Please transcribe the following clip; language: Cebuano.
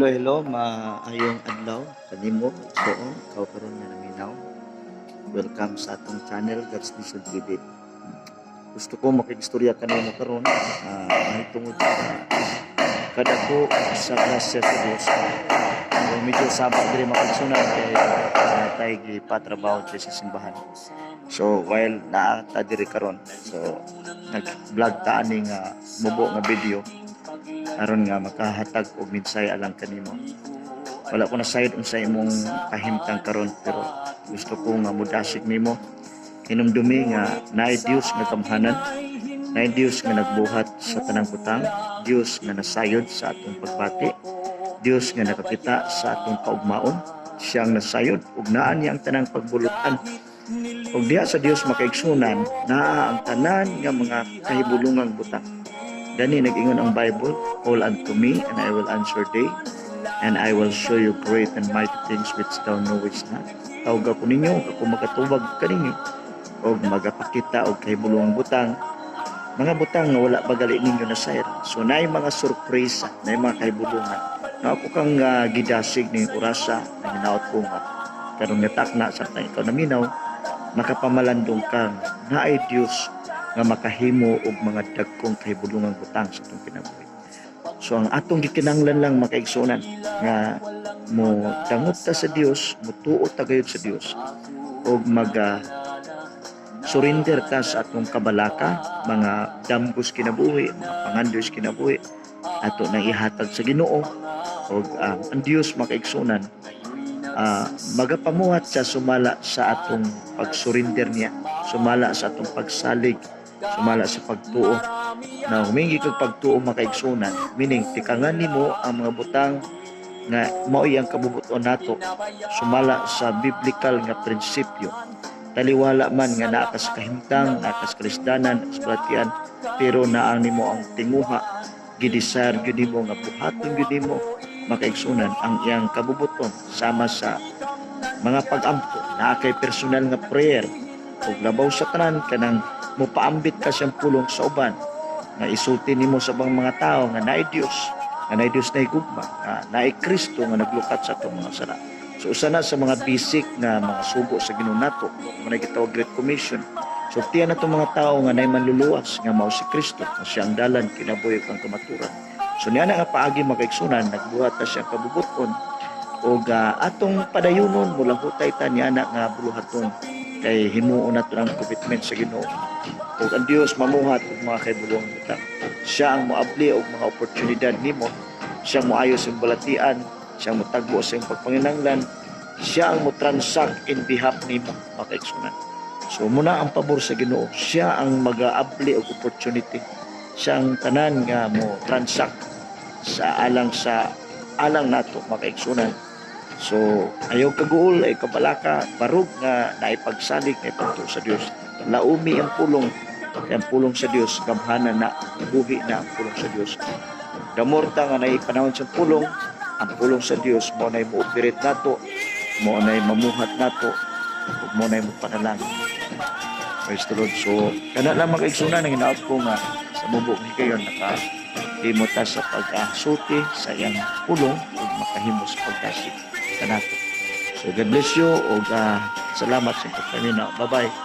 Hello, hello, maayong adlaw kanimo, igsoon, ikaw karon nga naminaw. Welcome sa atong channel, God's Vision TV. Gusto ko makigstorya kanimo karon mahitungod sa kadako sa grasya sa Dios. So, medyo sabak diri, mga kaigsuonan, kay natay gipatrabaho diri sa simbahan. So while naa ta diri karon, so nag-vlog ta ani nga mubo nga video aron nga makahatag og mensahe alang kanimo. Wala ko nasayod unsa imong kahimtang karon, pero gusto ko nga mudasig nimo. Hinumdumi nga naay Dios nga gamhanan, naay Dios nga nagbuhat sa tanang butang, Dios nga nasayod sa atong pagbati, Dios nga nakakita sa atong kaugmaon, siyang nasayod ug naa niya ang tanang pagbulutan. Ug diha sa Dios, makaigsunan, naa ang tanan nga mga kahibulungang butang. Gani nag-ingon ang Bible, "Call unto me and I will answer thee, and I will show you great and mighty things which thou knowest not." Tawga ko ninyo, ako makatubag kaninyo, og magapakita og kahibulungang butang, mga butang nga wala pa gali ninyo nasayran. So naay mga sorpresa, naay mga kahibulungan. Na ako kang gidasig ning orasa, na hinaot ko nga karon nga takna samtang ikaw naminaw, makapamalandong kang naay Dios nga makahimo og mga dagkong kahibulungang butang sa atong kinabuhi. So ang atong gikinahanglan lang, makaigsuonan, nga mo dangop ta sa Dios, mutuo ta gayud sa Dios ug mag surrender ta sa atong kabalaka, mga damgos kinabuhi, mga pangandoy sa kinabuhi, ato nang ihatag sa Ginoo ug ang Dios, makaigsuonan, magapamuhat siya sumala sa atong pag-surrender niya, sumala sa atong pagsalig, sumala sa pagtuo. Na humingi kag pagtuo, makaigsuonan, meaning tikangan nimo ang mga butang nga mao'y ang kabubuton nato sumala sa biblical nga prinsipyo. Taliwala man nga naa ka sa kahimtang, naa ka sa kalisdanan, sa balatian, pero naa nimo ang tinguha, gidesire gyud nimo nga buhaton gyud nimo, makaigsuonan, ang iyang kabubuton sama sa mga pag-ampo, naa kay personal nga prayer, ug labaw sa tanan kanang mopaambit ka siyang pulong sa uban, nga isulti nimo sa ubang mga tao nga naay Dios, nga naay Dios na higugma, nga naay Kristo nga naglukat sa atong mga sala. So usa na sa mga basic nga mga sugo sa Ginoo nato, mao na gitawag Great Commission. So tiyan nato mga tao nga naay manluluwas nga mao si Kristo, nga siya ang dalan, kinabuhi ug ang kamaturan. So niya na nga paagi, makaigsunan, nagbuhat ta siyang kabubuton ug atong padayunon, mulahutay ta niya na nga buluhaton kay himuon nato ang commitment sa Ginoo. Ug ang Dios mamuhat og mga kahibulungang butang. Siya ang moabli og mga oportunidad nimo, siya ang moayo sa imong balatian, siya ang motagbo sa imong pagpanginahanglan, siya ang mo-transact in behalf nimo, makaigsunan. So muna ang pabor sa Ginoo, siya ang magaabli og opportunity. Siya ang tanan nga mo transact sa alang nato, makaigsunan. So ayaw kaguol, ay kabalaka, barug nga naipagsalig, naipagtuo sa Dios. Laumi ang pulong, kay ang pulong sa Dios gamhanan na, buhi na ang pulong sa Dios. The more ta nga naipanahon sa pulong, ang pulong sa Dios mao nay mo-operate nato, mao nay mamuhat nato, ug mao nay mo panalangin. Praise the Lord. So, kana lang, mga kaigsunan, ang hinaot ko nga sa mubo ni kayo naka himo ta sa pag-sulti sa iyang pulong ug makahimo sa pagdasig kanato. So, God bless you ug salamat sa pagpaminaw. Bye-bye.